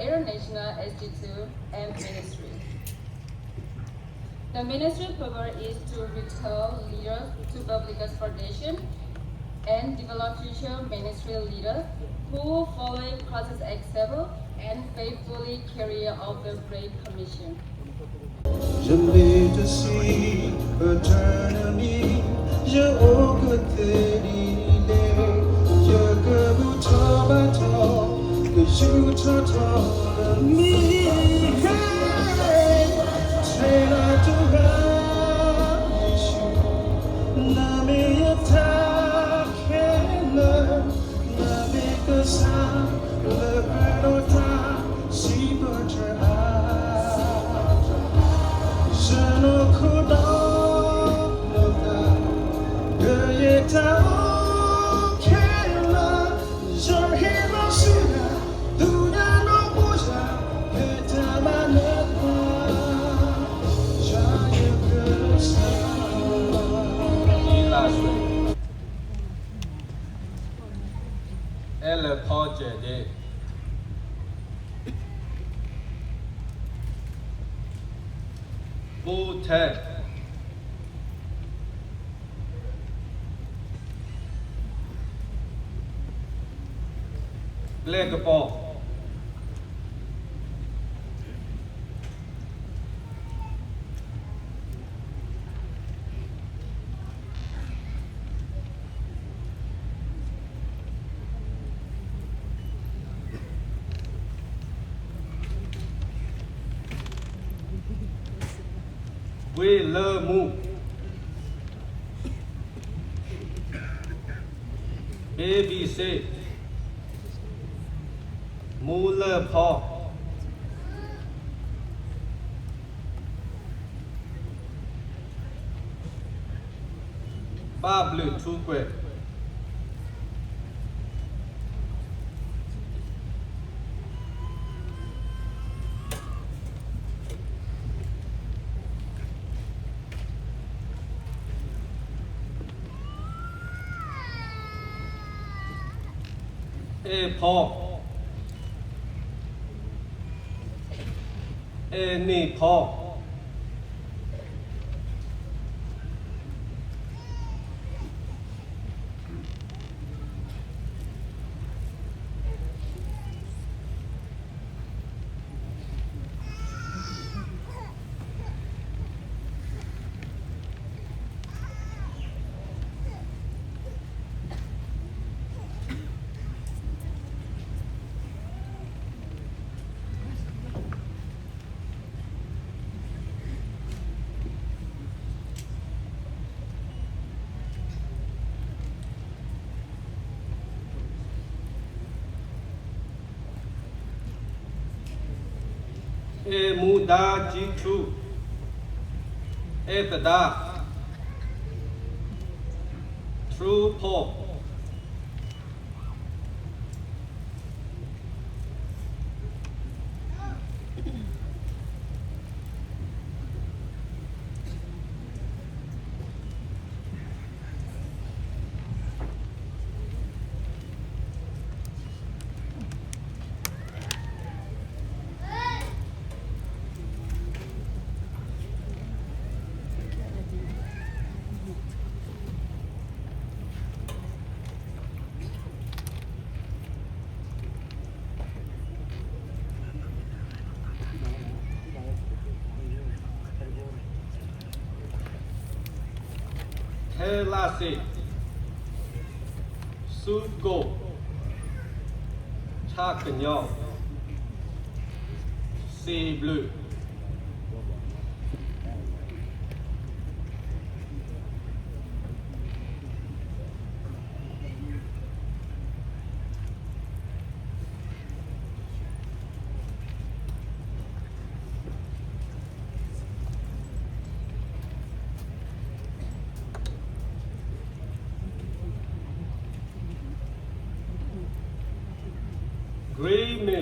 International Institute and Ministry. The ministry purpose is to recruit leaders to biblical foundation and develop future ministry leaders who follow Christ's example and faithfully carry out the Great Commission. ယမ့ၢ်တဆံးပတြၢၤနမံၤ, ယအိၣ်ကသ့ဒ်လဲၣ်, ယကဘူၣ်ထီၣ်ဘါထီၣ်, ကယူးထီၣ်ထီၣ်နမံၤ, ဟဲ, ထဲနၤတဂၤ, ယ့ၣ်ၡူး, နမ့ၢ်ယတၢ်ခဲလၢာ်, နမ့ၢ်ကစၢ်လၢပှဲၤဒီးတၢ်စံးပတြၢၤအါ, ယနီၢ်ခိဒီးနသး, ကယဲၢ်တၢ်အီၣ်ခဲလၢာ်, ယဟ့ၣ်လီၤဆူနၤ, ဒုးနၤနီၢ်ခိယၤ, ဖဲတၢ်မၤနၢၤပှၤ, ယွၤယကစၢ်. အဲလၢဖီကဲဒ့, ဘူးထဲ, ပျဲၢ်ကပီၤ, ဝ့ၢ်လၢမူ, baby seat, မူလၢၢ်ဖီ, ဘၣ်ဘျုးထူကွဲး, အဲၣ်ဖီ, အဲၣ်န့ၢ်ဖီ. အဲၣ်မူဒါကံထူ, အဲၣ်သဒါ, ထူဖီ. ထဲလၢစ့ၣ်, စူကိၣ်, ဆၣ်ကညီ, စံးဘျုး. Green me,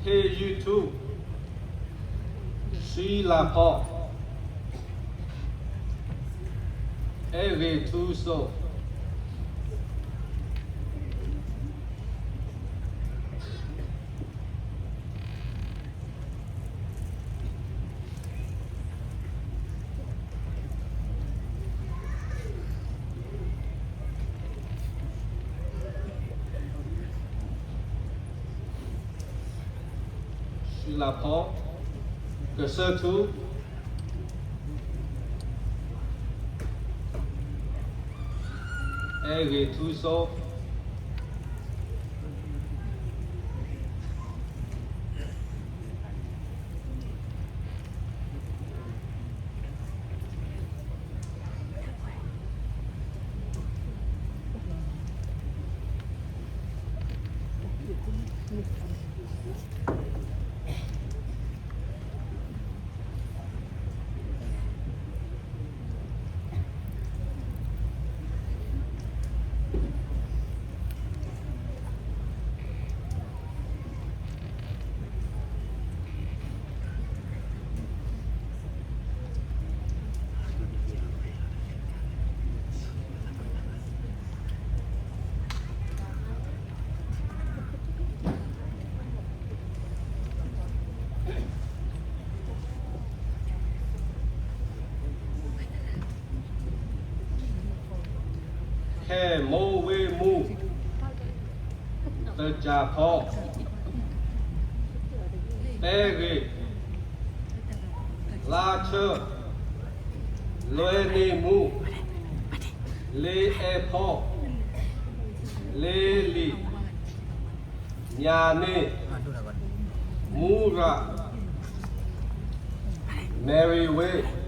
ဟ့ၣ် YouTube, စံလၤဖီ, အဲၣ်ဂ့ၤထူစိ. လၢ်ဖီ, ကစၢၢ်ထူ, အဲၣ်ဂ့ၤထူစီ, ဟဲမိၢ်ဝ့ၢ်မူ, တစၢ်ဖီ, ပဲဂ့ၤ, လါဆၢ, လွဲန့ၢ်မူ, လ့အဲၣ်ဖီ, လ့လံၤ, ညၣ်န့ၢ်, မူရၣ်, မဲရံဝ့ၢ်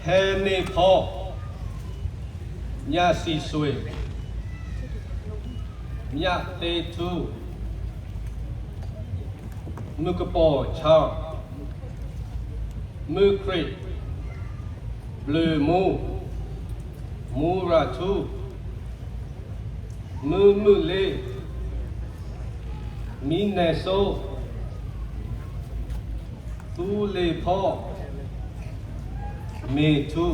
ဟဲန့ၢ်ဖီ, ညၣ်စံၣ်စွ့ၤ, ညၣ်သ့ထူ, မုၢ်ကပီၤဆၣ်, မုၢ်ခရံာ်, ဘျုးမူ, မူရၣ်ထူ, မုၢ်မုၢ်လ့, မံနဲၣ်စိ, သူလ့ၤဖီ, မ့ၢ်ထူ.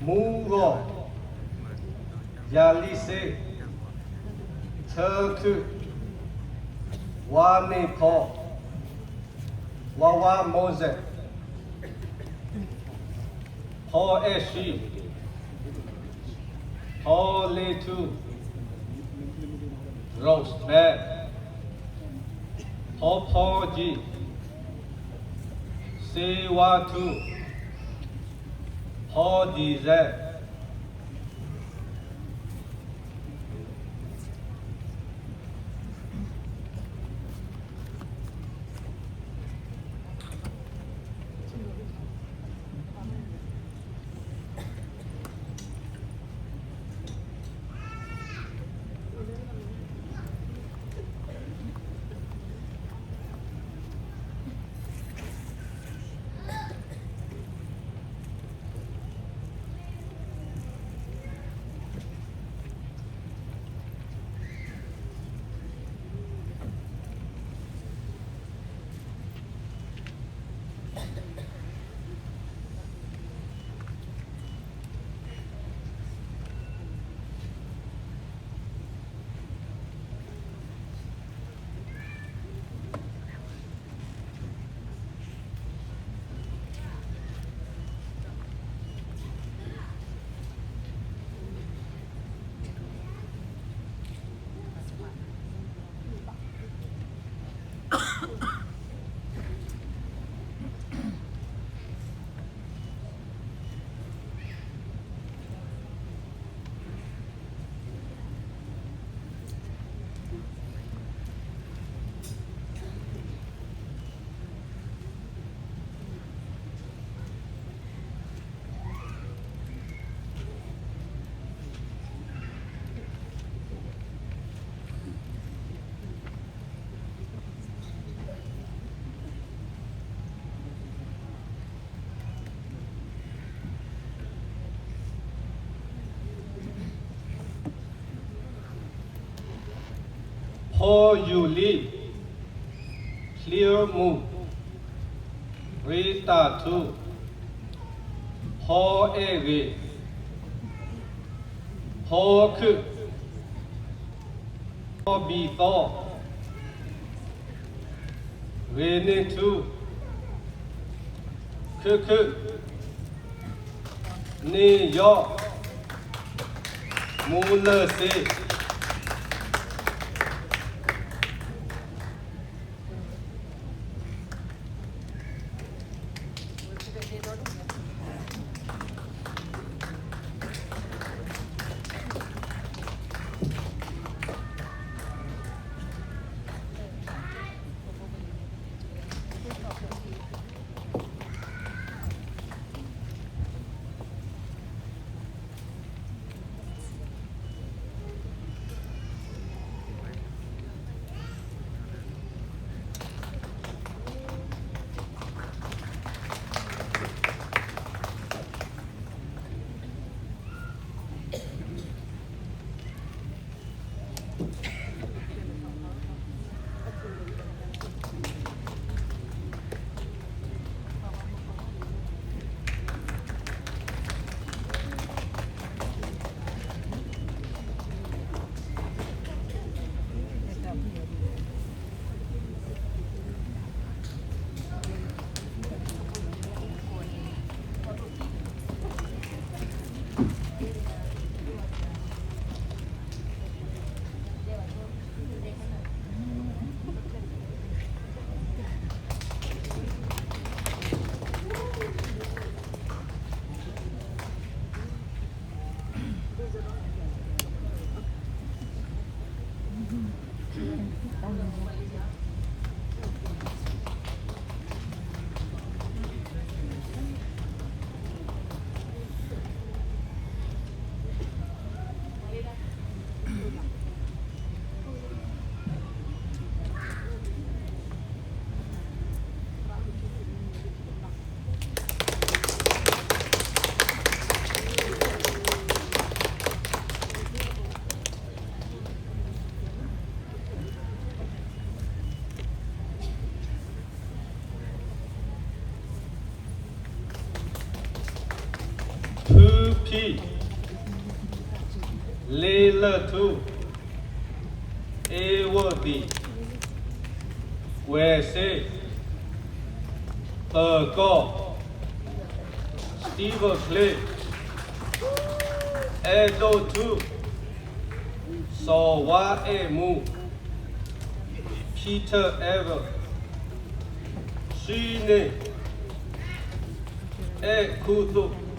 မူဂီၢ်, ယၤလံစ့, ထၢခုၣ်, ဝါန့ၢ်ဖီ, ဝါဝါမိၢ်စဲး, ဖီအဲၣ်ဆှံ, ဖီလ့ထူ, ရိးဘဲ, ဖီဖီကံ, စ့ဝါထူ, ဖီဒံၣ်စဲး. ဖီယူၤလံ, ချံမူ, ရ့တၢ်ထူ, ဖီအဲၣ်ဂ့ၤ, ဖီခုၣ်, ဖီဘံၣ်သီ, ဂ့ၤန့ၢ်ထူ, ခုၣ်ခုၣ်, န့ၢ်ယီၢ်, မူလၢၢ်စ့. လ့လၢၢ်ထူ, အ့ဝၢၢ်ဒံၣ်, ကွဲၤစ့, ပၢၤကီၢ်, စတံဖၢၣ်ချ့, အဲၣ်ဒိၣ်ထူ, စီၤဝါအဲၣ်မူ, ဖံထၢၣ်အဲၣ်ဝၢၣ်, ဆှံန့ၣ်, အဲၣ်ခူသူၣ်.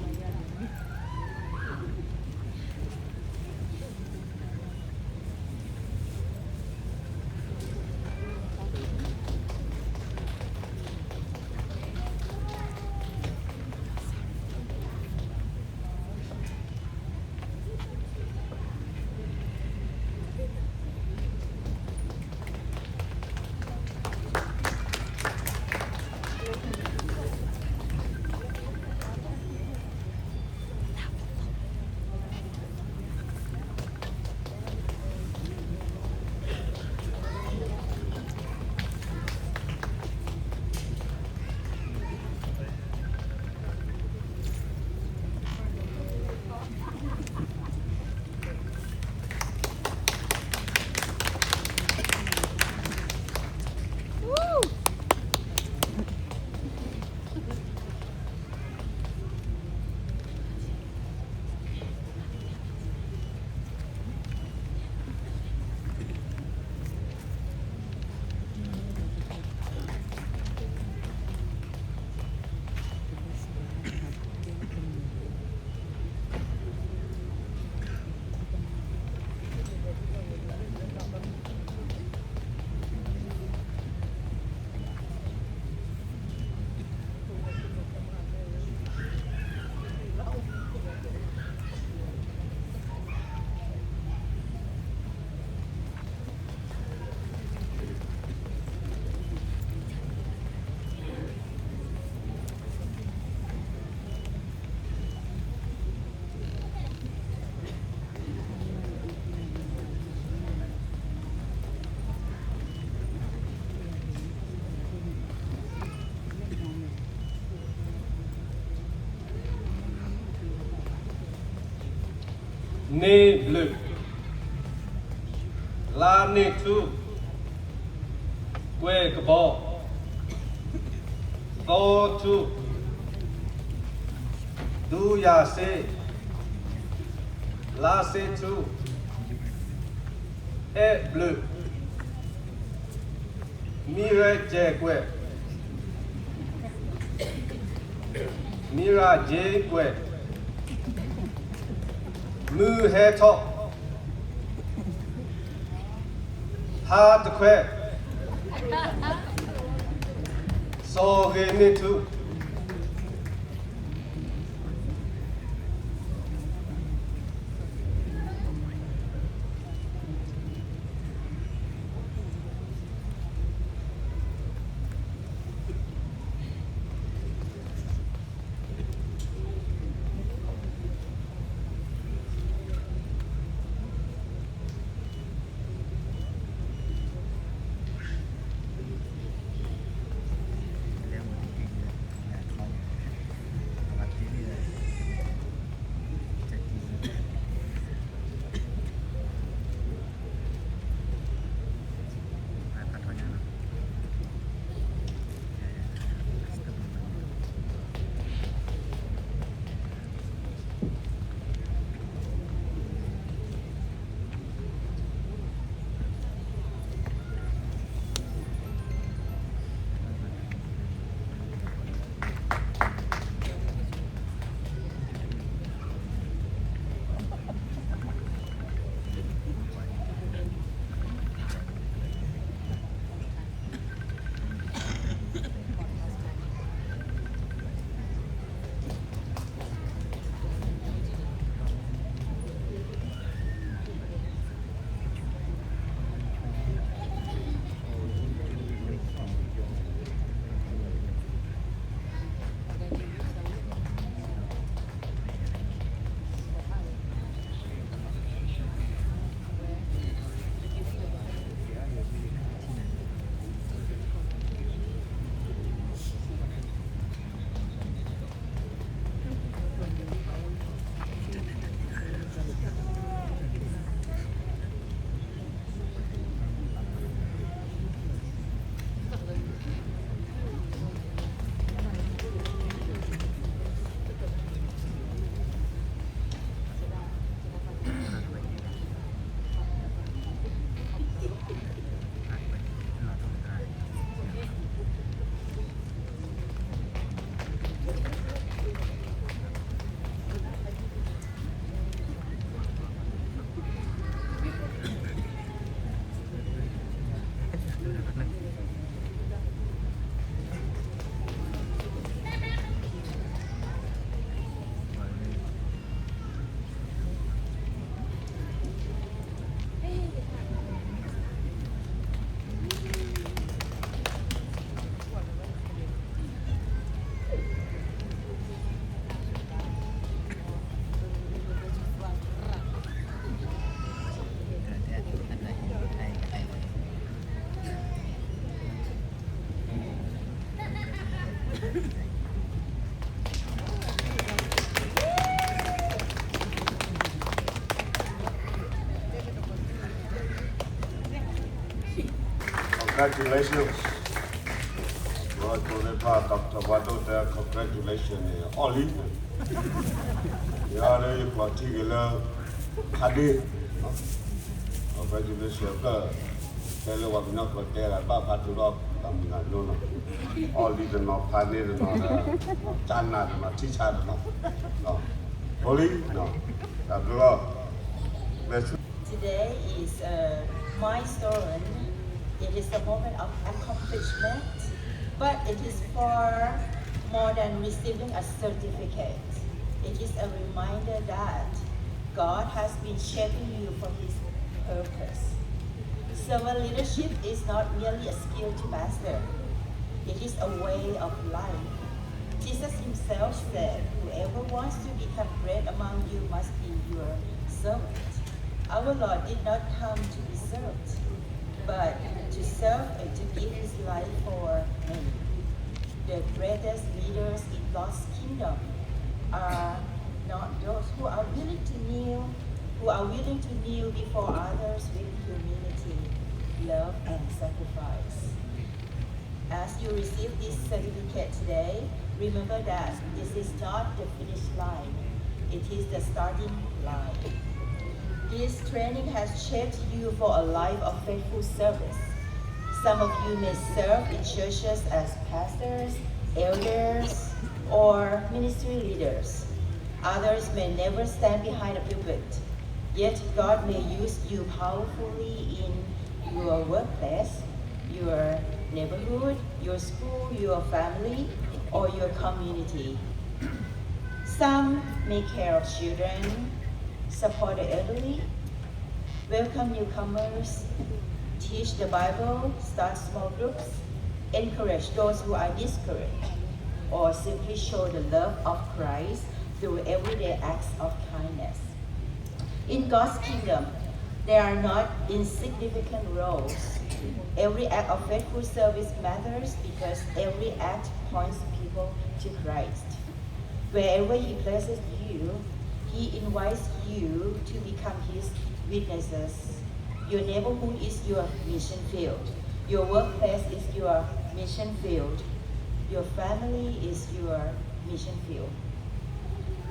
န့ၢ်ဘျုး, လါန့ၢ်ထူ, ကွဲၤကဘီ, သီထူ, ဒူယၤစ့, လါစ့ထူ, အဲၣ်ဘျုး, မံရဲၣ်ကဲကွဲၢ်, မံရၤကဲကွဲၢ်, မုၢ်ဟဲထီၣ်, ဟါတခွဲ, စီၤဂ့ၤန့ၢ်ထူ. Congratulations. ဒီးကိးသ့ၣ်တဖၣ် Doctor ဝါဒိၣ်တဲ congratulations န့ၣ် အီၣ်လံ. ယၤလၢယကျိးထံက့ၤလၢ ခါဒ့ congratulations ဖျၢၣ် တဲလၢပှၤကညီကျိာ်တဲဒၣ် ဘၣ်ဖးဒိၣ်ထီၣ်တၢ်မုၢ်လၢ်နီၢ်နီၢ်, အီၣ်လံတနီၤ ဖးန့ၢ်တနီၤဒီး ကၢ်နးတနီၤ ထံဆးတနီၤ, အိၣ်လံ, တၢ်ဘျုးလီၤ. Today is a milestone. It is a moment of accomplishment, but it is far more than receiving a certificate. It is a reminder that God has been shaping you for His purpose. Servant leadership is not merely a skill to master, it is a way of life. Jesus Himself said, "Whoever wants to become great among you must be your servant." Our Lord did not come to be served, but to serve and to give His life for many. The greatest leaders in God's kingdom are not those who are willing to kneel, who are willing to kneel before others with humility, love, and sacrifice. As you receive this certificate today, remember that this is not the finish line. It is the starting line. This training has shaped you for a life of faithful service. Some of you may serve in churches as pastors, elders, or ministry leaders. Others may never stand behind a pulpit. Yet God may use you powerfully in your workplace, your neighborhood, your school, your family, or your community. Some may care of children, support the elderly, welcome newcomers, teach the Bible, start small groups, encourage those who are discouraged, or simply show the love of Christ through everyday acts of kindness. In God's kingdom, there are not insignificant roles. Every act of faithful service matters because every act points people to Christ. Wherever He places you, He invites you to become His witnesses. Your neighborhood is your mission field. Your workplace is your mission field. Your family is your mission field.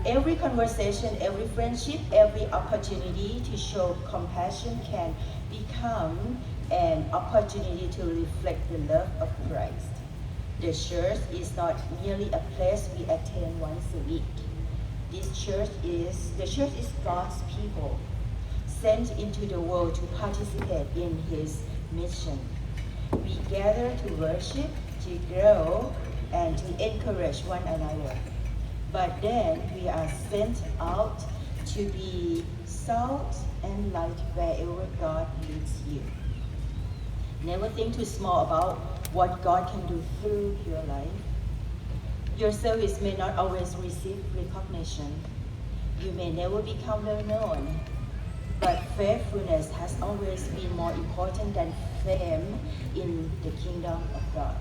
Every conversation, every friendship, every opportunity to show compassion can become an opportunity to reflect the love of Christ. The church is not merely a place we attend once a week. This church is, the church is God's people sent into the world to participate in His mission. We gather to worship, to grow, and to encourage one another. But then we are sent out to be salt and light wherever God leads you. Never think too small about what God can do through your life. Your service may not always receive recognition. You may never become well known. But faithfulness has always been more important than fame in the kingdom of God.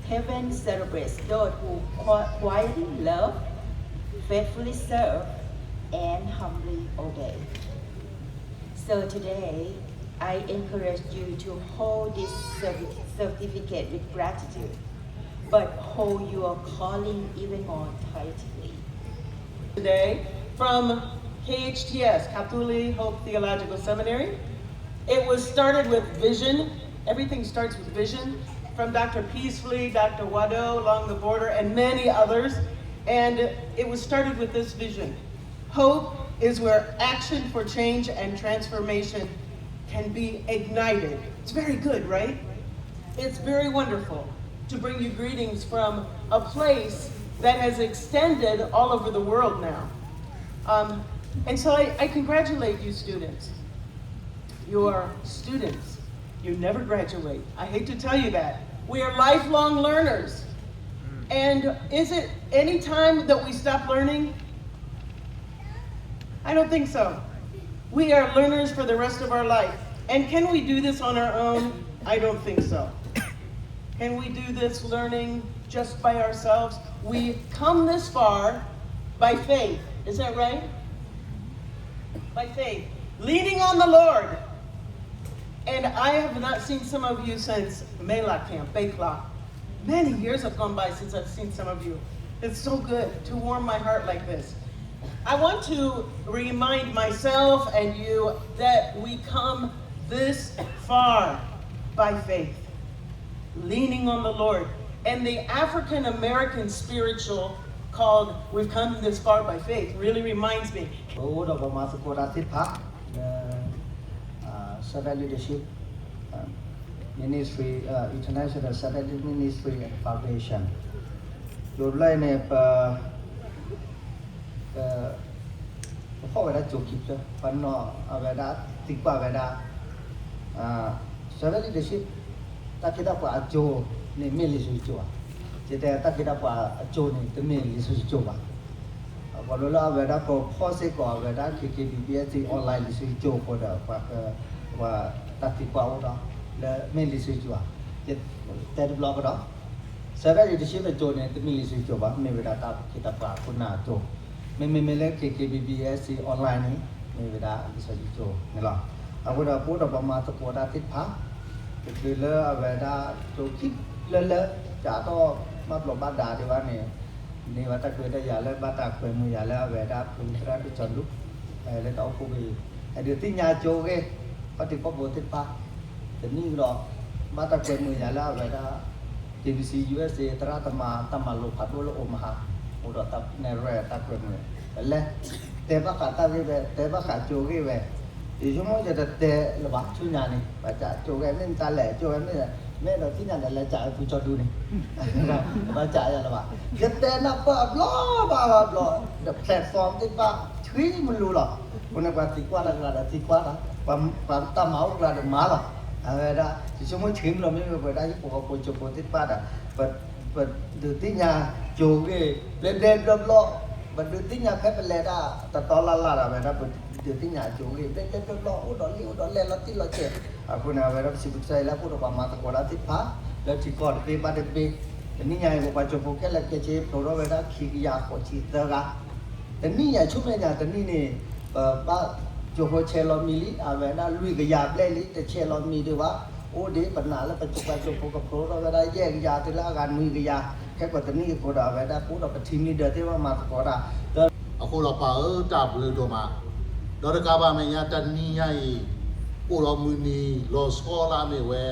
Heaven celebrates those who qui- quietly love, faithfully serve, and humbly obey. So today, I encourage you to hold this certi- certificate with gratitude, but hold your calling even more tightly. Today, from K H T S, Katuli Hope Theological Seminary. It was started with vision. Everything starts with vision. From Doctor Peasley, Doctor Wado, along the border, and many others. And it was started with this vision. Hope is where action for change and transformation can be ignited. It's very good, right? It's very wonderful to bring you greetings from a place that has extended all over the world now. Um, and so I, I congratulate you, students. You're students. You never graduate. I hate to tell you that. We are lifelong learners. And is it any time that we stop learning? I don't think so. We are learners for the rest of our life. And can we do this on our own? I don't think so. Can we do this learning just by ourselves? We come this far by faith. Is that right? By faith. Leaning on the Lord. And I have not seen some of you since Mela Camp, Bekla. Many years have gone by since I've seen some of you. It's so good to warm my heart like this. I want to remind myself and you that we come this far by faith, leaning on the Lord. And the African American spiritual called We've Come This Far by Faith really reminds me. ပအိၣ်ဒီးပှၤမၤသကိးတၢ်သ့ၣ်တဖၣ် လၢ Servant Leadership Ministry, International Servant Ministry and Foundation. ယိၤဘျီန့ၣ် ပ ပဖီၣ်ဝဲဒၣ်ကၠိခံဖျၢၣ်, ပနီၢ်အဝဲဒၣ်သံကွၢ်ဝဲဒၣ် Servant Leadership တၢ်ခ့တၢ်ပှၤအကၠိန့ၣ် မ့ၢ်လံာ်စီဆှံကၠိဧါ. ယတဲတၢ်ခ့တၢ်ပှၤအကၠိန့ၣ် တမ့ၢ်လံာ်စီဆှံကၠိဘၣ်. အဃိလၢအဝဲဒၣ်ကဖီၣ်စ့ၢ်ကီးအဝဲဒၣ် K K B B S online လံာ်စီဆှံကၠိအဃိဒီး ပှၤ ပှၤတၢ်သံကွၢ်အိၣ်ဒီး လၢမ့ၢ်လံာ်စီဆှံကၠိဧါ. ယတဲတဘျီကဒီး Servant Leadership အကၠိန့ၣ် တမ့ၢ်လံာ်စီဆှံကၠိဘၣ်, မ့ၢ်ဝဲဒၣ်တၢ်ခ့တၢ်ပှၤခိၣ်နၢ်အကၠိ, မ့မ့မ့ၢ်လၢ K K B B S online န့ၣ် မ့ၢ်ဝဲဒၣ်လံာ်စီဆှံကၠိန့ၣ်လီၤ. အဃိဒီးပအိၣ်ဒီးပှၤမၤသကိးတၢ်သ့ၣ်တဖၣ် တချုးလၢအဝဲဒၣ်ကၠိခံလၢလၢ ကးထီၣ်ဘၣ်ဘျီးဘၣ်ဒါဒံးဘၣ်န့ၣ် န့ၢ်ဘၣ်တၢ်ကွဲးတၢ်ယာ်လၢဘၣ်တၢ်ကွဲမုာ်ယၤလၢအဝဲဒၣ် ပမုၢ်သရၣ်ဒိၣ်စီၤဒူ လၢတၢ်အိၣ်ဖှိၣ်ဂ့ၤ အဒုးသ့ၣ်ညါကၠိဂ့ၢ် ခီၣ်ထံးခီၣ်ဘိသ့ၣ်တဖၣ် တနံၣ်ကဒီး ဘၣ်တၢ်ကွဲမုာ်ယၤလၢအဝဲဒၣ် K B C U S A သရၣ်သမါ တၢ်မၤလိဖးဒိၣ်လၢအိၣ်မဟါ အိၣ်ဒီးတၢ်နဲၣ်ရဲၣ်တၢ်ကွဲမုာ် ပလဲၤ တဲဘၣ်ဃးတၢ်ဂ့ၢ်ဝဲ တဲဘၣ်ဃးကၠိဂ့ၢ်ဝဲ ယဆိကမိၣ်ယတတဲလၢၤဘၣ် ဆူညါန့ၣ် ဘၣ်ဆၣ်ကၠိဂ့ၢ်မ့ၢ်တၢ်လဲၤကၠိဂ့ၢ်မ့ၢ် မ့ၢ်အဲၣ်ဒိးသ့ၣ်ညါဒီးလဲၤကးဝဲဖုကၠီဒူန့ၣ် ဘၣ်ဆၣ်ယၤလၢၤဘၣ် ယတဲနၢ်ပၢၢ်အဘျီဘၣ်ဘၣ်ဘျီ ဒီး platform သ့ၣ်တဖၣ် ဆှံမလူၤလီၤ. အဃိန့ၣ် ပှၤသံကွၢ်တၢ်ကျါဒီးသံကွၢ်တၢ်, ပှၤတၢ်မၤအိၣ်ကျါဒီးမၤလီၤ. အဝဲဒၣ် ယဆိကမိၣ်ဆှံမလူၤမ့ၢ်ဝဲပဝဲဒၣ်ဟံၣ်ဖိဃီဖိကၠိဖိသ့ၣ်တဖၣ်ဒီး ပ ပဒုးသ့ၣ်ညါကၠိဂ့ၢ် ဘျဲဘျဲဘျီဘျီ, ပဒုးသ့ၣ်ညါဖဲပလဲၤတၢ်တတီလၢ်လၢ်ဒီး အဝဲဒၣ်ပဒုးသ့ၣ်ညါကၠိဂ့ၢ် ဘျဲဘျဲဘျီဘျီ အိၣ်ဒီးလံၣ်အိၣ်ဒီးလဲၢ်လီၤတံၢ်လီၤဆဲး. အဃိန့ၣ် အဝဲဒၣ်ပစံးဘျုးကစၢ်ယွၤလၢပအိၣ်ဒီးပှၤမၤသကိးတၢ်သ့ၣ်တဖၣ် လၢထံကီၢ်တဘ့ၣ်ဘၣ်တဘ့ၣ် တနံၣ်ညါအံၤ ပပှၤကၠိဖိခဲလၢာ်ခဲဆ့ ဖျိထီၣ်ဝဲဒၣ်ခံကယၤဃိးဆံသၢဂၤ တနံၣ်ညါ ဆူမဲာ်ညါတနံၣ်န့ၣ် ပဘၣ်ကၠိဖိဆဲးလီၤမံၤလံ အဝဲဒၣ်လွံၢ်ကယၤဘျဲၣ်လံ တဆဲးလီၤမံၤဒံးဘၣ်. အိၣ်ဒံးပနာ်လၢပပှၤကၠိဖိကဖျိထီၣ်ဝဲဒၣ်ယဲၢ်ကယၤတုၤလၢအဂၤနွံကယၤ ခဲကိးတနံၣ်အံၤအဃိဒီး အဝဲဒၣ်ပအိၣ်ဒီးပ team leader သ့ၣ်တဖၣ်မၤသကိးတၢ် အဃိဒီးပၢ်ဧၢ တၢ်ဘျုးဒိၣ်မး, ဒီးတကးဘၣ်မဲာ်ညါတနံၤညါအံၤ အိၣ်ဒီးမုၢ်နံၤလီၤဆီလၢအမ့ၢ်ဝဲ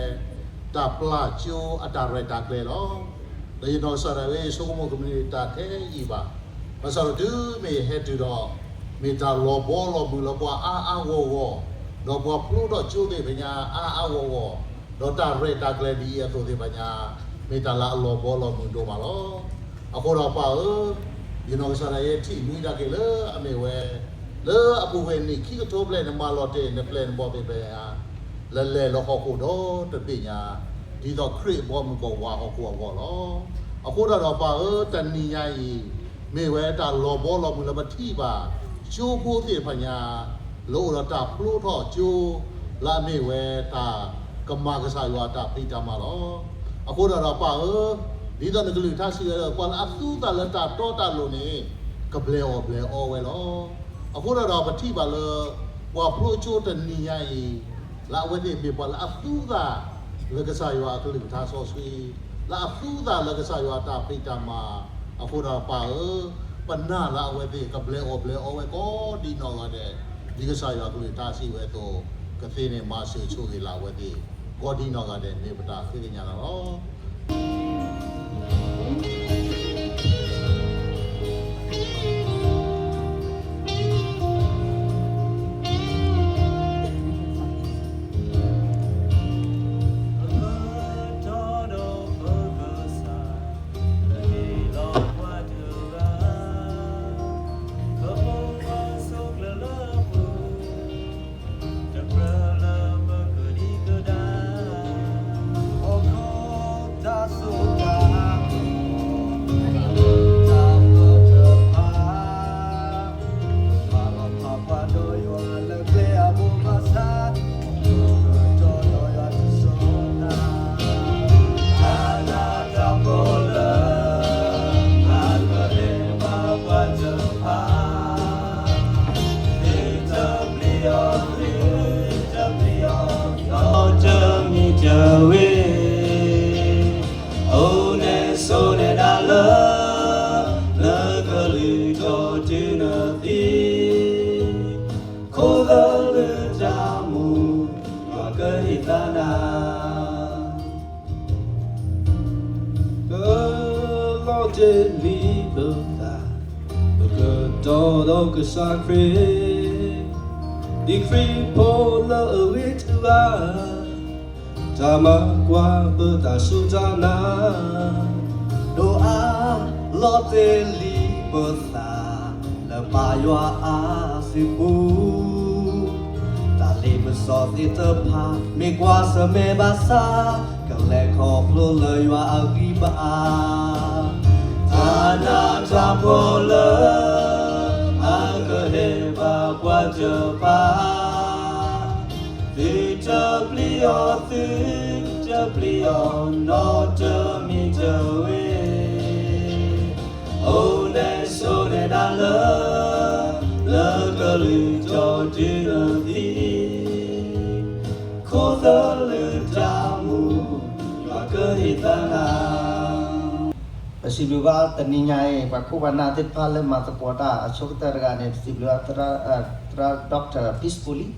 တၢ်ပျၢ်ကၠိအတၢ်ရဲၣ်တၢ်ကျဲၤလီၤ. ဒီးယနီၢ်ကစၢ်ဒၣ်ဝဲ ယဆိကမိၣ်ကမ့ၢ်တၢ်ထဲအံၤဘၣ်. ဘၣ်ဆၣ်ဒီးတုၤမ့ၢ်ယဟဲတုၤဒီး မ့ၢ်တၢ်လီၤဘီလီၤမုၢ်လၢပှၤအါအါဂီၢ်ဂီၢ်, ဒီးပှၤဖျိထီၣ်ကၠိသ့ၣ်တဖၣ်ညါအါအါဂီၢ်ဂီၢ်, ဒီးတၢ်ရဲၣ်တၢ်ကျဲၤဒ်အံၤအသိးသ့ၣ်တဖၣ်ညါ မ့ၢ်တၢ်လၢအလီၤဘီလီၤမုၢ်ဒိၣ်မးလီၤ. အဃိဒီးပၢ်ဧၢ, ယနီၢ်ကစၢ်ဒၣ်ယဲထံၣ်မှံဒၣ်က့ၤလၢအမ့ၢ်ဝဲ လၢအပူၤကွံာ်နံၣ်ခံကထိဘျဲၣ်န့ၣ် မၤလီၤတဲာ်နပျဲၢ်နဘီၣ်သ့ၣ်တဖၣ်ညါ လၢလဲၤလၢဟီၣ်ခိၣ်ဒီတဘ့ၣ်ညါ, ဒ်သိးခရံာ်အဘီအမုၢ်ကဝးဟီၣ်ခိၣ်အဂီၢ်လီၤ. အဃိဒီးပၢ်ဧၢ, တနံၤညါအံၤ မ့ၢ်ဝဲတၢ်လီၤဘီလီၤမုၢ်လၢပထံၣ်ဘၣ် ကၠိဖိသ့ၣ်တဖၣ်ညါ လၢအိၣ်ဒီးတၢ်ဖျိထီၣ်ကၠိ လၢအမ့ၢ်ဝဲတၢ်ကမၤကစၢ်ယွၤအတၢ်ဖံးတၢ်မၤလီၤ. အဃိဒီးပၢ်ဧၢ, ဒ်သိးနကလုၢ်ကထါစံးဝဲလၢ ပှၤလၢအသူသးလၢတၢ်တီတၢ်လိၤန့ၣ် ကဘျဲးအီၣ်ဘျဲးအီဝဲလီၤ. အဃိဒီးပထံၣ်ဘၣ်လၢ ပှၤဖျိကၠိတနံၤညါအံၤ လၢအဝဲသ့ၣ်မ့ၢ်ပှၤလၢအသူသးလၢကစၢ်ယွၤအကလုၢ်ကထါစီဆှံ, လၢအသူသးလၢကစၢ်ယွၤအတၢ်ဖံးတၢ်မၤ, အဃိဒီးပၢ်ဧၢ, ပနာ်လၢအဝဲသ့ၣ်ကဘျဲးအီၣ်ဘျဲးအီဝဲကိးဒံးနီၢ်ဂၤဒဲး, ဒ်ကစၢ်ယွၤကလုၢ်ကထါစံးဝဲအသိး, ကသ့န့ၣ်မၤစၢၤဆိၣ်ဂ့ၤလၢအဝဲသ့ၣ် ကိးဒံးနီၢ်ဂၤဒဲး မ့ၢ်ပတၢ်ဃ့ကညးလီၤ. တ့လံပသး, ပကတီဒီးကစၢ်ခရံာ်, ဒ်ခရံာ်ဖိလၢအဂ့ၤတဂၤ, တၢ်မၤကွၢ်ပတၢ်စူၢ်တၢ်နာ်, ဒိးအါလီၤတ့လံပသး, လၢပၢ်ယွၤအစုပူၤ တၢ်လ့ပစီသ့ၣ်တဖၣ် မ့ၢ်ကွၢ်ဆၢၣ်မဲာ်ဘၣ်ဆၣ်, ကလဲၤခီဖျိလၢယွၤအဂံၢ်ဘါ, တၢ်နးတၢ်ဖှီၣ်လၢ အကဟဲဘၣ်ပှၤတဖၣ်, သုတပျံၤအီၤ, သုတပျံၤအီၤ, နီတမံၤတဂ့ၤ, အိၣ်န့ၣ်ဆိးန့ၣ်ဒၣ်လၢ လၢကလုၢ်ထီၣ်တုၤနသံ, ခိၣ်သလုးတၢ်မူ ယွၤကဟ့ၣ်သးနၤ. ပစံးဘျုးဘၣ်တနံၤညါအံၤ ပှၤခိၣ်ပှၤနၢ်သ့ၣ်တဖၣ်လၢမၤသကိးတၢ်အဆိကတၢၢ်တဂၤန့ၣ် ပစံးဘျုးဘၣ်သရၣ် သရၣ် Doctor Peacefully,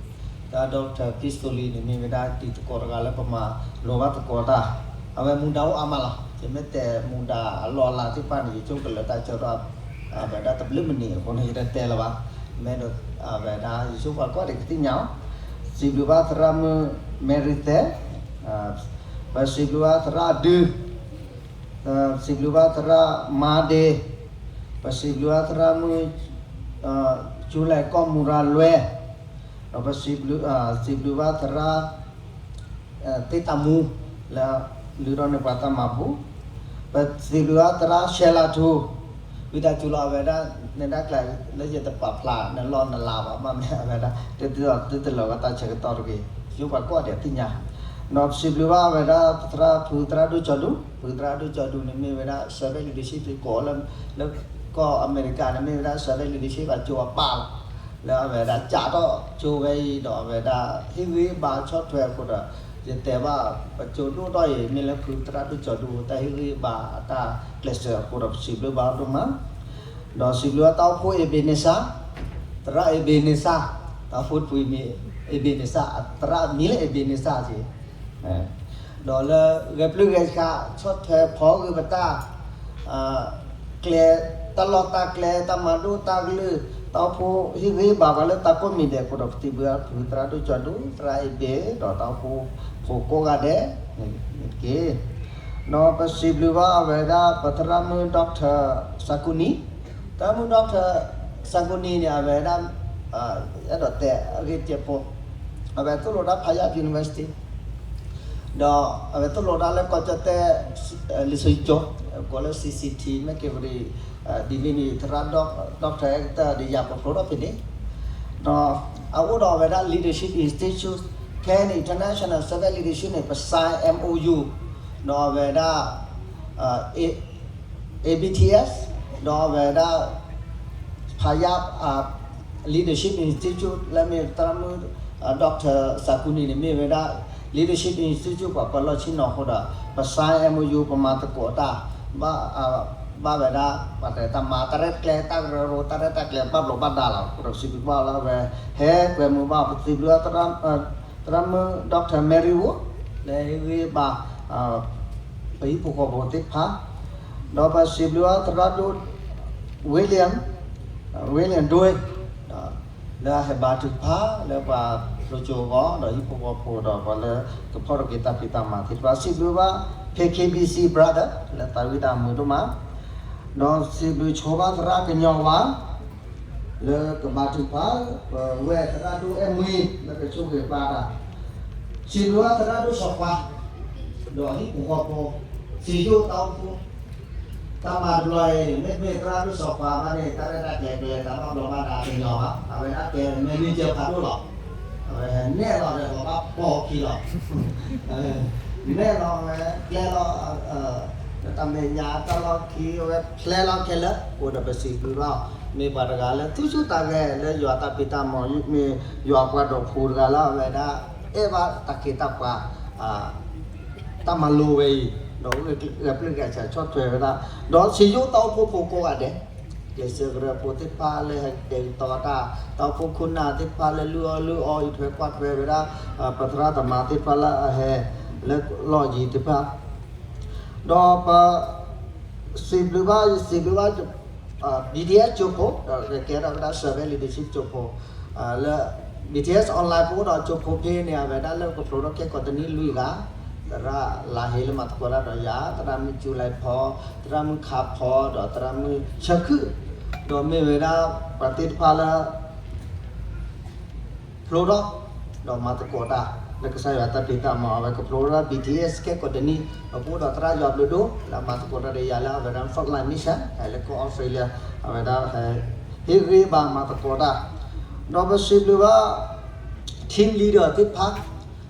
သရၣ် Doctor Peacefully န့ၣ် မ့ၢ်ဝဲဒၣ်တံၤသကိးတဂၤလၢပမၤလိဘၣ်သကိးတၢ်, အဝဲမူဒါအိၣ်အါမးလီၤ. ယမ့ၢ်တဲမူဒါအလီၢ်အလၤသ့ၣ်တဖၣ်န့ၣ် ယဆိကမိၣ်လၢတၢ်ဆၢထီၣ် အဝဲဒၣ်တဘျုးမံးနံးအဃိန့ၣ် ယတတဲလၢၤဘၣ်. မ့ၢ်ဒီးအဝဲဒၣ် ယဆိပှၤကွၢ်ဒံးကသ့ၣ်ညါအီၤ, စံးဘျုးဘၣ်သရၣ်မုၣ် Mary Thé, ပစံးဘျုးဘၣ်သရၣ်ဒု ပစံးဘျုးဘၣ်သရၣ်မါဒ့, ပစံးဘျုးဘၣ်သရၣ်မုၣ် ကၠူလဲၤကီၢ်မူရၤလွဲ, ဒီးပစံးဘျုး စံးဘျုးဘၣ်သရၣ် သ့တၢ်မူ လၢလုၢ်ထီၣ်န့ၢ်ပှၤတၢ်မၤဘူၣ်, ပစံးဘျုးဘၣ်သရၣ်ရှဲလါထူ, ဝံသးစူၤလီၤအဝဲဒၣ် နဒၣ်ကျါလၢယတပာ်ဖျါ နလီၢ်နလၤဘၣ် ဘၣ်မနုၤအဝဲဒၣ် တတုၤလီၤ တတုၤလီၤဝဲတၢ်ဆၢကတီၢ်တဂ့ၤ, ယိပှၤကိးဂၤဒဲးသ့ၣ်ညါ, ဒီးပစံးဘျုးဘၣ်အဝဲဒၣ် သရၣ်ဖုသရၣ်ဒိၣ်ကၠီဒူ, ဖုသရၣ်ဒိၣ်ကၠီဒူန့ၣ်မ့ၢ်ဝဲဒၣ် servant leadership ကိးလၢ လၢကီၢ်အမဲရကၤန့ၣ်မ့ၢ်ဝဲဒၣ် servant leadership အကၠိအပၢ်လီၤ. လၢအဝဲဒၣ်ကးထီၣ်ကၠိဝဲအံၤဒီးအဝဲဒၣ် ဟ့ၣ်ဂံၢ်ဘါဆီၣ်ထွဲအဃိဒီး ယတဲဘၣ်ပကၠိဒိၣ်ထီၣ်အံၤ မ့ၢ်လၢဖုသရၣ်ဒိၣ်ကၠီဒူ တၢ်ဟ့ၣ်ဂံၢ်ဘါအတၢ်ကျဲးစၢးအဃိဒီး ပစံးဘျုးဘၣ်ဒိၣ်မး, ဒီးစံးဘျုးဘၣ်တၢ်အိၣ်ဖှိၣ် Ebenezer, သရၣ် Ebenezer, တၢ်အိၣ်ဖှိၣ်တဖုအံၤမ့ၢ် Ebenezer, သရၣ်မံၤလၢ Ebenezer က့ ဒီးလၢဂဲၤပျုၢ်ဂဲၤဆှး ဆီၣ်ထွဲဖီဂ့ၤပတၢ် ကျဲ တၢ်လီၢ်တၢ်ကျဲ တၢ်မၤဒိၣ်တၢ်ကလုၢ် တၢ်အိၣ်ဖှိၣ်ဟ့ၣ်ဂံၢ်ဘါပှၤလၢတၢ်ကိးမံၤဒဲးအဃိဒီး ပစံးဘျုးဘၣ်ဖုသရၣ်ဒိၣ်ကၠီဒူ သရၣ်အ့ဘ့ၣ် ဒီးတၢ်အိၣ်ဖှိၣ်ဖိကိးဂၤဒဲးန့ၣ်တက့ၢ်. ဒီးပစံးဘျုးဘၣ်အဝဲဒၣ် ပသရၣ်မုၣ် Doctor Sakuni, သရၣ်မုၣ် Doctor Sakuni န့ၣ် အဝဲဒၣ် အဲၣ်ဒိးတဲအဂ့ၢ်တစဲးဖိ, အဝဲသိၣ်လိတၢ် Payab University ဒီးအဝဲသိၣ်လိတၢ်လၢကီၢ်ကၠီၣ်တဲၣ် လံာ်စီဆှံကၠိ ကိးလၢ CCT မ့ၢ်က့ၤဝရံ ဒ်မ့ၢ်န့ၣ် သရၣ် Doctor Hector ဒီးယၤပဖျိထီၣ်ဖဲန့ၣ်, ဒီးအအိၣ်ဒီးအဝဲဒၣ် Leadership Institute, Karen International Servant Leadership န့ၣ် ပ sign MOU ဒီးအဝဲဒၣ် ABTS ဒီးအဝဲဒၣ် Payab Leadership Institute လၢမ့ၢ်သရၣ်မုၣ် Doctor Sakuni န့ၣ် မ့ၢ်ဝဲဒၣ် Leadership Institute ပှၤပၢၤလီၢ်ဆ့ၣ်နီၤအဃိဒီး ပ sign MOU ပမၤသကိးတၢ် ဘၣ် ဘၣ်ဝဲဒၣ် ပှၤတၢ်မၤတၢ်ရဲၣ်တၢ်ကျဲၤ တၢ်ကရၢကရိ တၢ်ရဲၣ်တၢ်ကျဲၤဘၣ်ဘျီးဘၣ်ဒါလီၤ. အဃိဒီးပစံးဘျုးဘၣ်လၢအဝဲ ဟဲကွဲမုာ်ဘၣ် ပစံးဘျုးဘၣ် သရၣ်မုၣ် Doctor Mary Wu လၢဟ့ၣ်ဂံၢ်ဘါ ပဟံၣ်ဖိဃီဖိသ့ၣ်တဖၣ်, ဒီးပစံးဘျုးဘၣ်သရၣ်ဒိၣ် William, William Doi လၢအဟဲဘါထုကဖၣ်လၢပှၤဖျိကၠိအဂီၢ် ဒီးဟံၣ်ဖိဃီဖိဒီးပှၤလၢကဖီၣ်ထီၣ်က့ၤတၢ်ဖံးတၢ်မၤသ့ၣ်တဖၣ် စံးဘျုးဘၣ် K K B C brother လၢသးဝံၣ်တၢ်မုာ်ဒိၣ်မး, ဒီးစံးဘျုးဆိဘၣ်သရၣ်ကညီဝါ လၢကဘါထုကဖၣ် ပဝဲသရၣ်ဒိၣ်အဲၣ်မှံ လၢကဆိၣ်ဂ့ၤဘၣ်တၢ်, စံးဘျုးဘၣ်သရၣ်ဒိၣ်စီၤပၤ ဒီးဟံၣ်ဖိဃီဖိ စံးယိၣ်တၢ်အိၣ်ဖှိၣ် တၢ်မၤတဘျီအံၤ မ့တမ့ၢ်သရၣ်ဒိၣ်စီၤပၤဘၣ်န့ၣ် တၢ်ရဲၣ်တၢ်ကျဲၤကလဲၤတၢ်ဘၣ်ဘျီးဘၣ်ဒါတညီဘၣ်. အဝဲဒၣ်ကဲ manager ဖးဒိၣ်လီၤ. အဝဲနဲၣ်လီၤဒီးပဘၣ်ပိာ်ခံလီၤ. နဲၣ်လီၤဝဲ ကျဲလီၤ တၢ်မဲာ်ညါတၢ်လီၢ်ခံ အဝဲဖျဲလီၤခဲလၢာ် အိၣ်ဒီးပစံးဘျုးဘၣ် မ့ၢ်ပှၤတဂၤလၢသူၣ်ဆူၣ်သးဂဲၤလၢယွၤတၢ်ဖံးတၢ်မၤ မ့ၢ်ယွၤပှၤဒီးဖိတဂၤလၢအဝဲဒၣ် အဲၣ်ဘၣ်တၢ်ခ့တၢ်ပှၤ တၢ်မၤလိဝဲအံၤ ဒီးဂဲၤပျုၢ်ဂဲၤဆှးဆီၣ်ထွဲဝဲဒၣ် ဒီးစံးယိၣ်တၢ်အိၣ်ဖှိၣ်ဖိကိးဂၤဒဲး ကျဲးစၢးကရၢဖိသ့ၣ်တဖၣ်လၢဟဲကတဲာ်ကတီၤတၢ် တၢ်အိၣ်ဖှိၣ်ခိၣ်နၢ်သ့ၣ်တဖၣ်လၢလုၢ်အီၣ်လုၢ်အီ အံးထွဲကွၢ်ထွဲဝဲဒၣ် ပသရၣ်သမါသ့ၣ်တဖၣ်လၢအဟဲလၢလီၢ်ယံၤသ့ၣ်တဖၣ် ဒီးပ စံးဘျုးဘၣ် ယစံးဘျုးဘၣ် BTS ကၠိဖိ ဒီးကကဲထီၣ်ဝဲဒၣ် servant leadership ကၠိဖိ လၢ BTS online ပအိၣ်ဒီးကၠိဖိဖဲန့ၣ် အဝဲဒၣ်လၢကဖျိထီၣ်ခဲကိးတနံၣ်လွံၢ်ဂၤ သရၣ်လါဟ့လၢမၤသကိးတၢ်ဒီးယၤ သရၣ်မုၣ်ကၠူလံဖီ သရၣ်မုၣ်ခါဖီ ဒီးသရၣ်မုၣ်ဆၢခုၣ် ဒီးမ့ၢ်ဝဲဒၣ်ပှၤသ့ၣ်တဖၣ်လၢ ဖျိထီၣ် ဒီးမၤသကိးတၢ် လၢကစၢ်ယွၤတၢ်ဖံးတၢ်မၤ အဝဲကဖျိထီၣ် BTS ခဲကိးတနံၣ် ဒီးပအိၣ်ဒီးသရၣ်ယွၤဘျုးဒိၣ် လၢမၤသကိးတၢ်ဒီးယၤလၢအဝဲဒၣ် frontline mission ဟဲလၢကီၢ်အီစထြ့လယါ အဝဲဒၣ်ဟဲ ဟ့ၣ်ဂံၢ်ဘါမၤသကိးတၢ် ဒီးပစံးဘျုးဘၣ် team leader သ့ၣ်တဖၣ်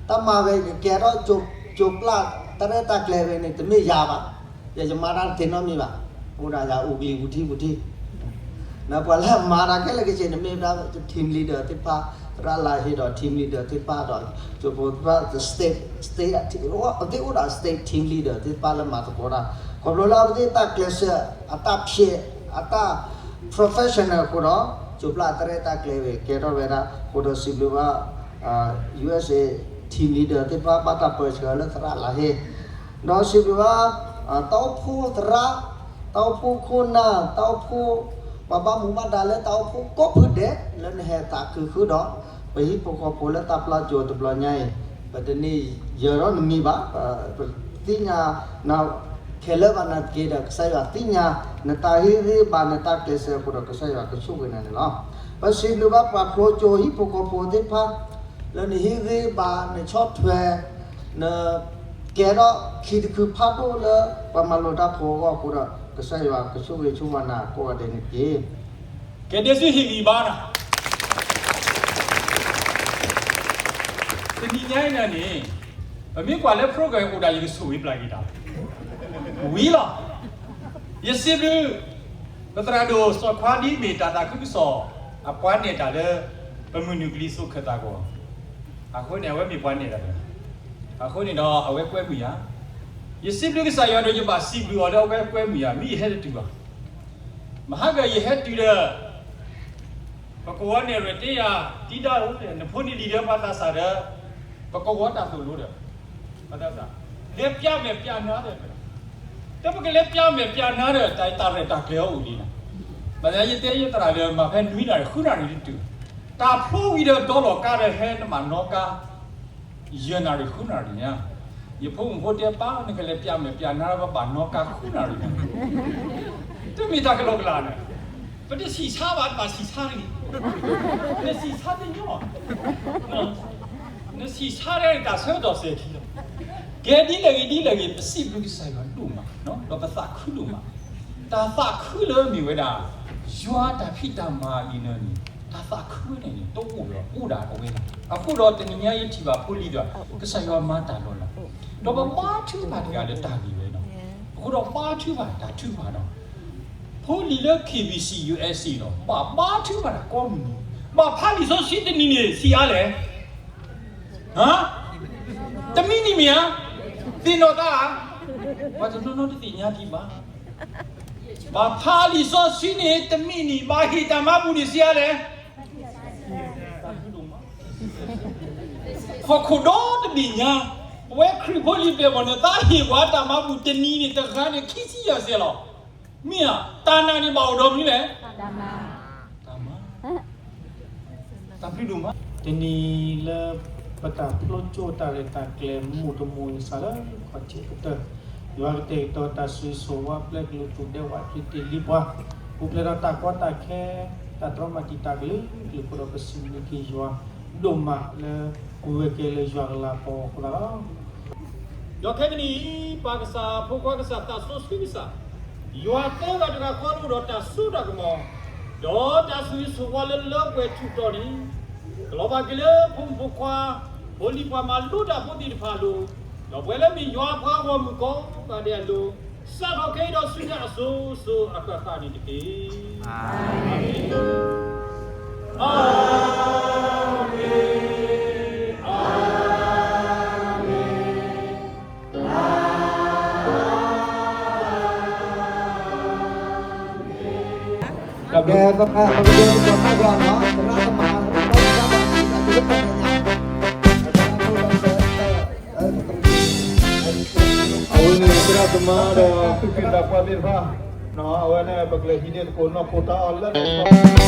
တၢ်မၤဝဲကကဲထီၣ် ကၠိပျၢ်တၢ်ရဲၣ်တၢ်ကျဲၤဝဲန့ၣ် တမ့ၢ်ယၤဘၣ် ယယမၤတၢ်တသ့နီတမံၤဘၣ် အိၣ်ဒၣ်ယၤအူကလံၤပူၤထံပူၤထံ ဒီးပှၤလၢအမၤတၢ်ခဲလၢာ်ခဲဆ့န့ၣ် မ့ၢ်ဝဲဒၣ် team leader သ့ၣ်တဖၣ် သရၣ်လါဟ့ဒီး team leader သ့ၣ်တဖၣ်ဒီး ကၠိဖိသ့ၣ်တဖၣ် state state အဝဲသ့ၣ်အိၣ်ဒီး state team leader သ့ၣ်တဖၣ်လၢမၤသကိးတၢ် ခီဖျိလၢအဝဲသ့ၣ်တၢ်ကျဲးစၢး အတၢ်ဖျဲး အတၢ် professional အဃိဒီး ကၠိပျၢ်တၢ်ရဲၣ်တၢ်ကျဲၤဝဲကဲထီၣ်ဝဲဒၣ် အဃိဒီးစံးဘျုးဘၣ် USA team leader သ့ၣ်တဖၣ် ဘၣ်တၢ်ပၢဆှၢလၢသရၣ်လါဟ့ ဒီးစံးဘျုးဘၣ် တၢ်အိၣ်ဖှိၣ်သရၣ် တၢ်အိၣ်ဖှိၣ်ခိၣ်နၢ် တၢ်အိၣ်ဖှိၣ် ပှၤဘၣ်မူဘၣ်ဒါလၢတၢ်အိၣ်ဖှိၣ်ကိးဖုဒဲး လၢနဟဲသးခုဃုာ်ဒီး ပဟံၣ်ဖိဃီဖိလၢတၢ်ပျၢ်ကၠိတဘျီညါအံၤ ပတန့ၢ်ယၢၤထီၣ်နမံၤဘၣ် ပသ့ၣ်ညါ ခဲလၢာ်ဘၣ်နၤတက့ၢ်ဒီး ကစၢ်ယွၤသ့ၣ်ညါ နတၢ်ဟ့ၣ်ဂံၢ်ဘါ နတၢ်ကျဲးစၢးအဃိဒီး ကစၢ်ယွၤကဆိၣ်ဂ့ၤနၤန့ၣ်လီၤ. ပစံးဘျုးဘၣ်ပှၤဖျိကၠိဟံၣ်ဖိဃီဖိသ့ၣ်တဖၣ် လၢနဟ့ၣ်ဂံၢ်ဘါ နဆီၣ်ထွဲ န ကဲထီၣ်ခံတခုဖးဒိၣ်လၢ ပှၤမၤလိတၢ်ဖိအဂီၢ်အဃိဒီး ကစၢ်ယွၤကဆိၣ်ဂ့ၤဆိၣ်ဝါနၤကိးဂၤဒဲးန့ၣ်တက့ၢ်. ကဲဒ်ဆူဟ့ၣ်ဂံၢ်ဘါနၤ တနံၤညါအံၤန့ၣ် ပမ့ၢ်ကွၢ်လၢ program အိၣ်ဒၣ် ယကဆိၣ်ဂ့ၤပျၢ်က့ၤတၢ်လီၤ. ဝံၤလီၤ. ယစံးဘျုး ပသရၣ်ဒိၣ်စီၤခွါဒ်မ့ၢ်တၢ်သးခုကစီၣ် အပှၤနဲၣ်တၢ်လၢ ပမုၢ်နုာ်ကလံၤစိးခၢၣ်သးကီၢ် အဃိန့ၣ် အဝဲမ့ၢ်ပှၤနဲၣ်တၢ်တဂၤ အဃိန့ၣ်ဒီးအဝဲကွဲမုာ်ယၤ ယစံးဘျုးကစၢ်ယွၤဒီးယဘၣ်စံးဘျုးအီၤလၢအဝဲကွဲမုာ်ယၤ မ့ၢ်ယဟဲတတုၤဘၣ် မဟါကၢ်ယဟဲတုၤဒီး ပကဝီၤနဲၣ်ရွဲၣ်တ့ယၤ ဒ်ဒၣ်ဧၢ နဖိန့ၣ်လံၤဒီးပှၤသးစၢ်ဒီး ပကဝီၤတၢ်သိၣ်လိဒီး ပှၤသးစၢ် လဲၤပျၢ်မဲာ်ပျၢ်နါဒီး တပကလဲၤပျၢ်မဲာ်ပျၢ်နါဒီး တၢ်ရဲၣ်တၢ်ကျဲၤအအိၣ်လံနီၤ ဘၣ်သနာ်ယတဲယသရၣ်ဒီး မၤဖဲနွံနၣ်ရံၣ်ဃုနၣ်ရံၣ်တတုၤ တၢ်ဖျိဝံၤဒီးဒီလီၤကါဒီးဟဲနမၤနီၣ်ကါ ယဲၢ်နၣ်ရံၣ်ဃုနၣ်ရံၣ်ညါ ယဖိမုၣ်ဖိတဲပၢ် နကလဲၤပျၢ်မဲာ်ပျၢ်နါ ပဘၣ်နီၣ်ကါဃုနၣ်ရံၣ်န့ၣ် တမ့ၢ်တၢ်ကလီကလီန့ၣ် ပတဆံးဆါဘၣ် တဘၣ်ဆံးဆါတဂ့ၤ နဆံးဆါတညီ နဆံးဆါတဂ့ၤ တၢ်ဆၢကတီၢ်စဲၤခံလီၤ ကဲဒ်လဲၣ်ဂ့ၤဒ်လဲၣ်ဂ့ၤ ပစံးဘျုးကစၢ်ယွၤဒိၣ်မး ဒီးပသးခုဒိၣ်မး တၢ်သးခုလၢမ့ၢ်ဝဲဒၣ် ယွၤတၢ်ဖံးတၢ်မၤအံၤန့ၣ် တၢ်သးခုန့ၣ်န့ၣ် တအိၣ်ဒီးအိၣ်ဒၣ်အဝဲလီၤ. အဃိဒီးတနံၤညါယထံၣ်ဘၣ်ဖိလံၤဒီး ကစၢ်ယွၤမၤတၢ်လီၤလး ဒီးပဘါထုကဖၣ်တဂၤလၢတၢ်ဂ့ၢ်ဝဲလီၤ. အဃိဒီးဘါထုကဖၣ်တၢ်ထုကဖၣ်ဒီး ဖိလံၤလၢ KBC USA ဒီး ဘၣ်ဘါထုကဖၣ်တၢ်ကိးမုၢ်နံၤ ဘၣ်ဖးလံာ်စီဆှံတနံၤန့ၣ် ဆံးအါလဲၣ် တမံၤနံၤမ့ၢ်ဧါ သ့ၣ်နီၣ်သးဧါ ပှၤတနီၤနီၤတသ့ၣ်ညါဒံးဘၣ် ဘၣ်ဖးလံာ်စီဆှံန့ၣ် တမံၤနံၤ ဘၣ်ဟ့ၣ်တၢ်မၤဘူၣ်န့ၣ်ဆံးအါလဲၣ် ဟီၣ်ခိၣ်ဒီတဘ့ၣ်ညါ ပဝဲခရံာ်ဖိလံၤပျဲၢ်ဘီၣ်န့ၣ် သးဟ့ၣ်ပှၤတၢ်မၤဘူၣ်တနံၤန့ၣ် တဂၤန့ၣ် ခံဆံယဲၢ်စဲးလီၤ. မ့ၢ်ဧါ တၢ်နာ်န့ၣ်ဘၣ်အိၣ်ဒီးမနုၤလဲၣ် တၢ်မၤ တၢ်ဘျုးဒိၣ်မး တနံၤလၢ ပတၢ်ဖျိကၠိတၢ်ရဲၣ်တၢ်ကျဲၤမူးတမူးအံၤစးလၢခီၣ်ထံးကတၢၢ် ယွၤကတဲာ်ကတီၤတၢ်ဆိၣ်ဂ့ၤဆိၣ်ဝါပျဲကလုာ်သူၣ်ဒဲဝးချံတ့ၢ်လံပှၤ ပူၤဖျဲးဒီးတၢ်ကီတၢ်ခဲ တၢ်တြီမၤတံာ်တာ်ကလုာ်ကလုာ်အဃိဒီး ပစံးဘျုးက့ၤယွၤဒိၣ်မးလၢ ပဝဲကဲလၢယွၤကလၤပီၤအဃိသတးလီၤ. ဒီးခဲကနံၣ်အံၤ ပၢ်ကစၢ်, ဖိခွါကစၢ်, သးစီဆှံကစၢ်, ယွၤသၢဂၤတဂၤဃီတအိၣ်ဒီးတၢ်စိတၢ်ကမီၤ, ဒီးတၢ်ဆိၣ်ဂ့ၤဆိၣ်ဝါလၢလၢပှဲၤထူၣ်တီၤန့ၣ်, ကလီၤဘၣ်က့ၤလၢဖိမုၣ်ဖိခွါ, ဖိလံၤပှၤမၤလိတၢ်ဖိသ့ၣ်တဖၣ်အလိၤ, ဒီးပဝဲလၢမ့ၢ်ယွၤအပှၤဂီၢ်မုၢ်ကိးဂၤဒဲးအလိၤ, စးထီၣ်ခဲအံၤဒီးဆူညါအစိၤစိၤအဃၣ်ဃၣ်န့ၣ်တက့ၢ်. အၤမ့ၣ်, အၤမ့ၣ်, အၤမ့ၣ်. အဝဲန့ၣ်သရၣ်သမါဒီး သူၣ်က့သးပှၢ်သ့ၣ်တဖၣ်, အဝဲန့ၣ် ပကလဲၤဟံးန့ၢ်သကိးနီၢ်ခိတၢ်အီၣ်လၢ သး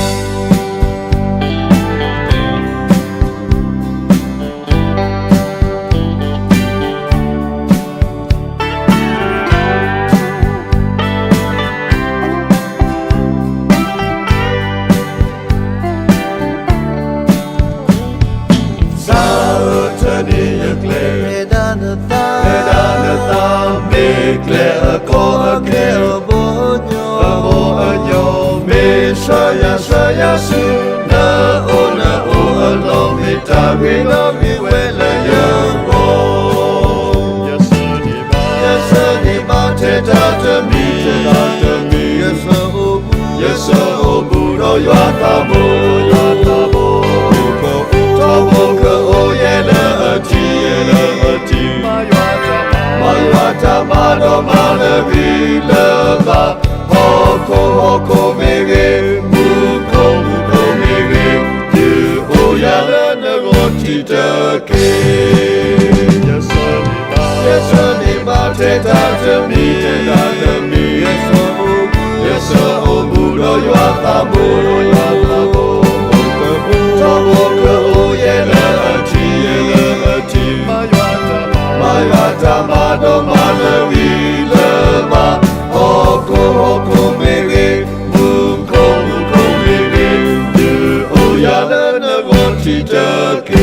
ဧၢ, တနံၤအံၤယကျဲ, တဲဒၣ်နသး, မ့ၢ်ကျဲအကီအခဲ, အဘီအညီ, မ့ၢ်ဆှၢယၤဆှၢယၤဆူ, နအိၣ်နအိၣ်အလီၢ် မ့ၢ်တၢ်ဂ့ၤဒီးဂ့ၤဝဲလၢယဂီၢ် ယဆၢန့ၢ်ဘၣ်ထဲတၢ်တမံၤ, ယဆၢအိၣ်ဘူးဒီးယွၤသးဘိ, ထီဘိကအိၣ်ယဲလၢအထံ, မၤယွၤတၢ်မၤဒီးမၤလၢဂံၢ်လၢဘါ, ဟီၣ်ခိၣ်ဟီၣ်ခိၣ်မ့ၢ်ဂ့ၤ, မူခိၣ်မူခိၣ်မ့ၢ်ဂ့ၤ, ဒုးအိၣ်ယၤလၢနဂီၢ်တံၤတက့ၢ်. ယဆၢန့ၢ်ဘၣ်ထဲတၢ်တမံၤ, ယဆၢအိၣ်ဘူးဒီးယွၤသးဘိ, ထီဘိကအိၣ်ယဲလၢအထံ, မၤယွၤတၢ်မၤဒီးမၤလၢဂံၢ်လၢဘါ, ဟီၣ်ခိၣ်ဟီၣ်ခိၣ်မ့ၢ်ဂ့ၤ, မူခိၣ်မူခိၣ်မ့ၢ်ဂ့ၤ, ဒုးအိၣ်ယၤလၢနဂီၢ်တံၤတက့ၢ်.